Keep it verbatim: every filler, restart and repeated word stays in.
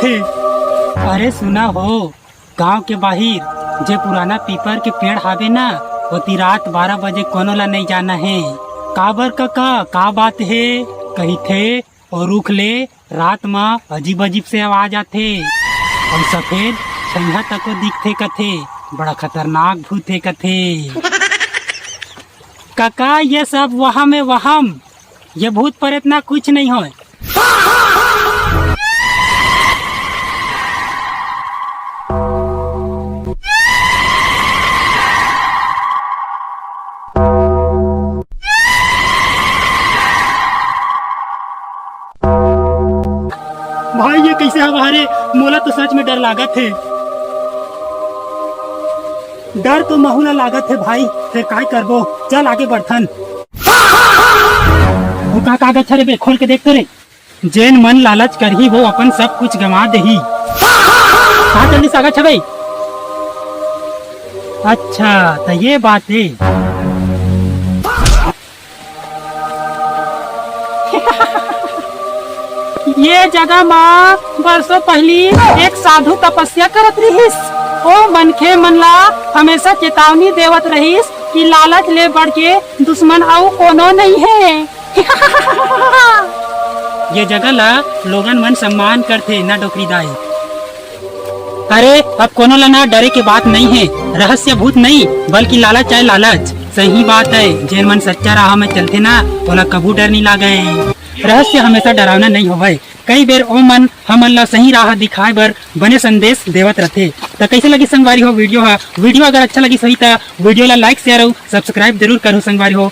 अरे सुना हो, गांव के बाहिर जे पुराना पीपर के पेड़ हावे ना, ओती रात बारह बजे कोनो ला नइ जाना हे। काबर कका, का बात हे? कहिथे, ओ रुख ले रात म अजीब अजीब से आवाज आथे, अउ सफेद छइहा तको दिखथे कथे, बड़ा खतरनाक भूत हे कथे। कका, ये सब वहम हे, वहम। ये भूत प्रेत ना कुछ नहीं होय। भाई, ये कइसे हवा रे? मोला तो सच में डर लागत हे। डर तो महू ला लागत हे भाई, फेर काय करबो? चल आगे बढ़थन। वो का कागज हरे बे, खोल के देख तो रे। जेन मन लालच करही वो अपन सब कुछ गंवा देही। कहाँ चल दिस कागज हवे? अच्छा, त ये बात हे। ये जगह म बरसों पहिली एक साधु तपस्या करत रिहिस। ओ मनखे मन ला हमेशा चेतावनी देवत रहिस कि लालच ले बढ़ के दुश्मन अउ कोनो नइ हे। ये जगह ला लोगन मन सम्मान करथे ना डोकरी दाई। अरे, अब कोनो ला ना डरे के बात नइ हे। रहस्य भूत नइ, बल्कि लालच आय लालच। सही बात हे, जेन मन सच्चा राह में चलथे ना, ओला कभू डर नइ लागय। रहस्य हमेशा डरावना नइ होवय। कई बेर ओ मन हमन ला सही राह दिखाय बर बने संदेश देवत रथे। त कइसे लगिस संगवारी हो video हा? Video अगर अच्छा लगिस होही त video ला like, share अउ subscribe जरूर करहू संगवारी हो।